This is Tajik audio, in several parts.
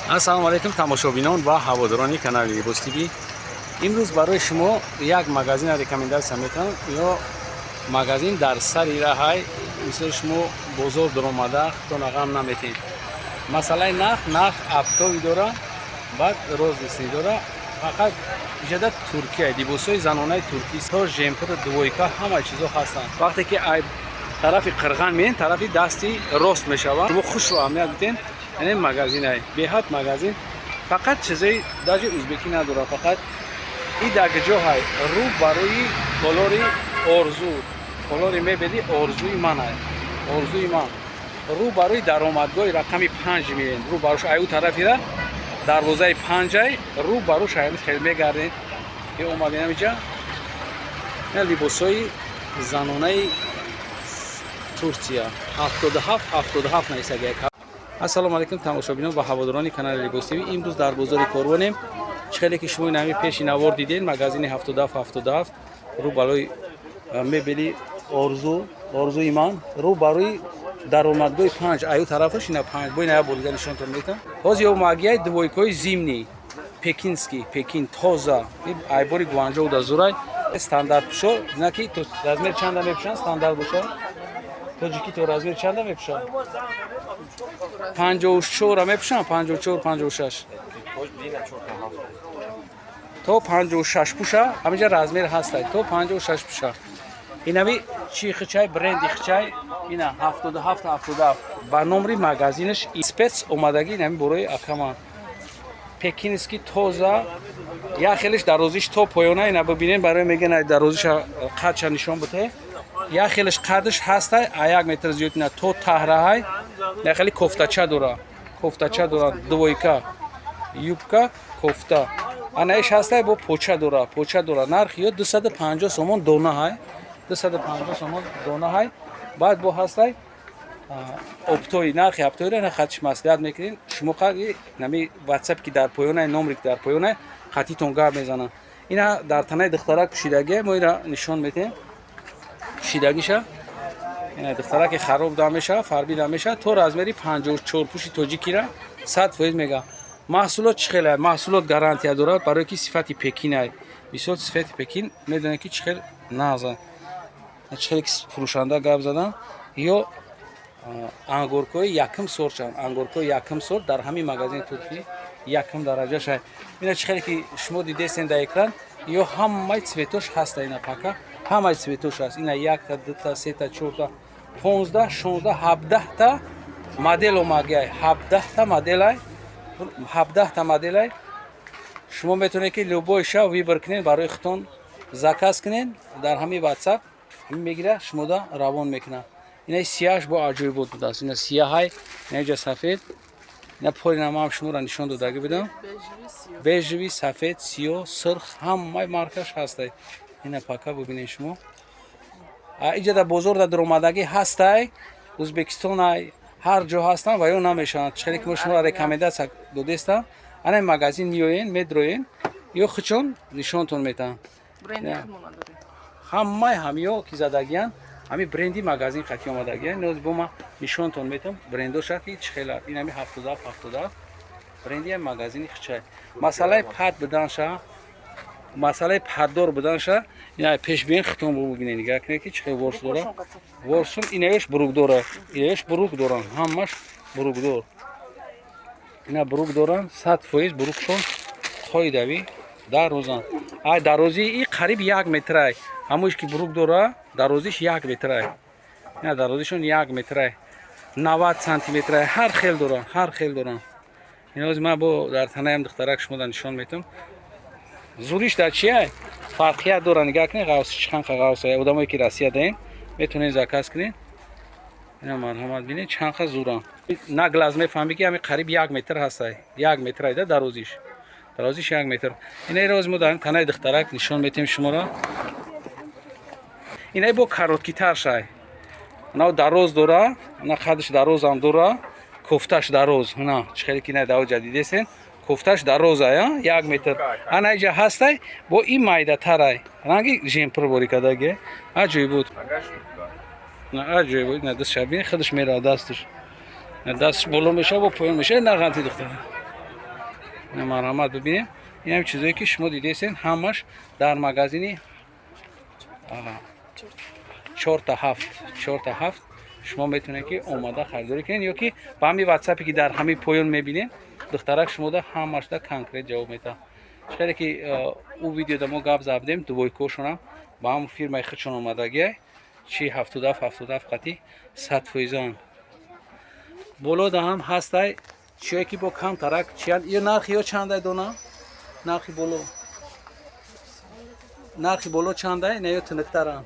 Ассалому алайкум, тамошобинон ва ҳаводорони канали Либос ТВ. Имрӯз барои шумо як магазина рекомендация метавам. Ё магазин дар сари раҳай, мисол, шумо бозор даромада худтона ғам наметед. Масъалаи нарх, нарх оптовый дора, баъд розничный дора. Фақат иҷода Туркия, либосҳои занонаи туркӣ, то жемпр, двойка, ҳама чизо ҳастанд. Вақте ки ай тарафи Қирған меен, тарафи дасти рост мешавад. Шумо хушро аҳамият биден. Яъне магазинай беҳад магазин, фақат чизои даже узбекӣ надорад. Фақат и дар ҷоҳай рӯ барои толори Орзу, толори мебели Орзуи ман, ай Орзуи ман, рӯ барои даромадгоҳи рақами 5 меен, рӯ барош аю тарафира дарвозаи панҷай, рӯ барош ай хел мегарден. Е омадем инҷа, либосҳои занонаи Турсия, 77 77 нависагия. Ассалому алайкум, тамошобинон ва ҳаводорони канали Либос ТВ. Имрӯз дар бозори Корвонем. Чӣ хеле ки шумо инами пеши навор диден, магазини 77 77, рӯ барои мебели Орзу, Орзуи ман, рӯ барои даромадгоҳи 5, аю тарафаш ина 5. Бо ина борида нишонтон метам. Ҳозир ё магияи двойкаҳои зимний, пекинский, Пекин, тоза, айбори Гуанҷоу да зурай, стандарт пушо. Знаки то размер чанда мепушанд? Стандарт боша, тоҷикӣ то размер чанда мепушанд? 54-а мепушанд, 54, 56, то 56 пуша. Ҳаминҷа размер ҳастай, то 56 пуша. Инами чи хичай, бренди хичай, ина 77 77 ба номри магазинаш спец омадагӣ. Инами борои акама пекинский, тоза, як хелиш дарозиш то поёна. Ина бибинен, барои мегӯян дарозиша қадша нишон бите. Як хелиш қадш ҳастай, а 1 метр зиёд, ина то таҳраҳай. Як хели кофтача дора, кофтача дора, двойка, юбка, кофта. Анаиш ҳастай, бо поча дора, поча дора. Нарх ё 250 сомон дона ҳай, 250 сомон дона ҳай. Баъд бо ҳастай оптовый, нархи оптовыйра на хатиш маслиҳат мекунем. Шумо нами ватсап ки дар поёнай, номре ки дар поёнай, хатитон гап мезанам. Ина дар танаи духтарак пӯшидагия, мо ира нишон метиҳем пӯшидагиша. Ина духтараки хароб да мешава, фарби да мешава, то размери 54 пӯши тоҷикира 100% мега. Маҳсулот чӣ хеле? Маҳсулот гарантия дорад, барое ки сифати Пекинай. Бисёр сифати Пекин медонед ки чӣ хел нағза, чӣ хеле ки фурӯшанда гап задан. Ё ангоркҳои якум сортшанд, ангоркҳои якум сорт дар ҳамин магазини туркӣ якум дараҷаша. Ина чӣ хеле ки шумо дидестен дар экран, ё ҳамаи цветош ҳаста. Ина пака ҳамаи цветош ҳаст. Ина якта, дута, сета, чорта, 15, 16, 17-та модел омагиай, 17-та моделай, 17-та моделай. Шумо метавонед ки любой ша выбор кунед, барои худтон заказ кунед. Дар ҳамин ватсап ҳамин мегира, шумода равон мекунад. Ина сияҳш бо аҷоибот будааст. Ина сияҳай, ина ҷа сафед, ина поли намаам шуморо нишон додагӣ будам. Бежевый, сафед, сиёҳ, сурх, ҳамаи маркаш ҳастай. Ина пака бубинед шумо. Иҷа дар бозор дар дуромадагӣ ҳастай, Узбекистонай, ҳар ҷо ҳастанд ва ё намешаванд. Чӣ хеле ки мо шуморо рекомендация додестам, ана магазин меоен, медроен, ё хучон нишонтон метаҳанд. Ҳамаи ҳамиё ки задагиянд, ҳами бренди магазин қатӣ омадагиянд. Ноз бо ма нишонтон метам брендоша ки чӣ хела. Ин ҳами 77 77 бренди ҳами магазини хичай. Масъалаи пат буданша, масъалаи паддор буданша, ина пеш биен, хитон бубинед, нигаҳ кунед ки чӣ хел ворс дора. Ворсун инаёш брук дора, инаёш брук доранд, ҳамаш брукдор. Ина брук доранд, 100% брукшон қоидавӣ дарозанд. Ай дарозии и қариб 1 метрай. Ҳамоиш ки брук дора, дарозиш 1 метрай. Ина дарозишон 1 метрай, 90 сантиметрай. Ҳар хел доранд, ҳар хел доранд. Инози ман бо дар танаям духтарак шумода нишон метам. Зуриш дар чия фарқият дора? Нигаҳ кунед, ғавс чанд ғавс. Одамое ки Россия даем, метавонед заказ кунед. Ина марҳамат, бинед чанд қа зурам. На глаз мефаҳмӣ ки ҳами қариб 1 метр ҳастай, 1 метр айда дарозиш, дарозиш 1 метр. Ина роз мо дар танаи духтарак нишон метиҳем шуморо. Инай бо короткитар шай, на дароз дора, на қадш дарозам дора, кофташ дароз. На чӣ хеле ки на давоҷа дидесен, кофташ дарозай, 1 метр. Ана иҷа ҳастай, бо ин майдатарай, ранги жемпр борӣ кадаге. Аҷоиб буд, аҷоиб буд. На дастша бин, худаш мерава дасташ, дасташ боло мешава, бо поён мешава. На ғанти духтара. Марҳамат, бибинем. Инам чизое, ки шумо дидесен, ҳамаш дар магазини чорта ҳафт, чорта ҳафт. Шумо метавонед, ки омада харидорӣ кунед ё ки ба ҳамин ватсапе, ки дар ҳамин поён мебинед, духтарак шумода ҳамашда конкрет ҷавоб медиҳад. Хеле ки ӯ видеода мо гап задем, двойкошонам ба ҳамн фирмаи худшон омадагиай, чи 77, 77 қатӣ 100 фоизан. Болода ҳам ҳастай чие, ки бо камтарак чиян. Ё нархи ё чандай дона? Нархи боло, нархи боло чандай? Не, ё тиниктаранд?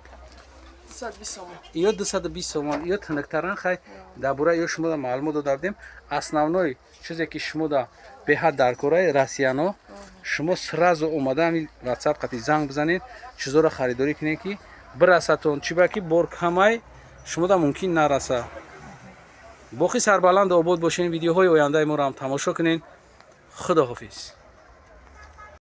Ё 220 сомон, ё тиниктаранд. Хай, дар бораи ё шумода маълумот дода будем. Основной чизе, ки шумода беҳад дар кораи россияно, шумо сразу омада ҳами ватсап қати занг бизанед, чизоро харидорӣ кунед, ки бирасатон. Чӣ ба ки бор камай, шумода мумкин нараса. Боқӣ сарбаланду обод бошед, видеоҳои ояндаи моро ҳам тамошо кунед. Худоҳофиз.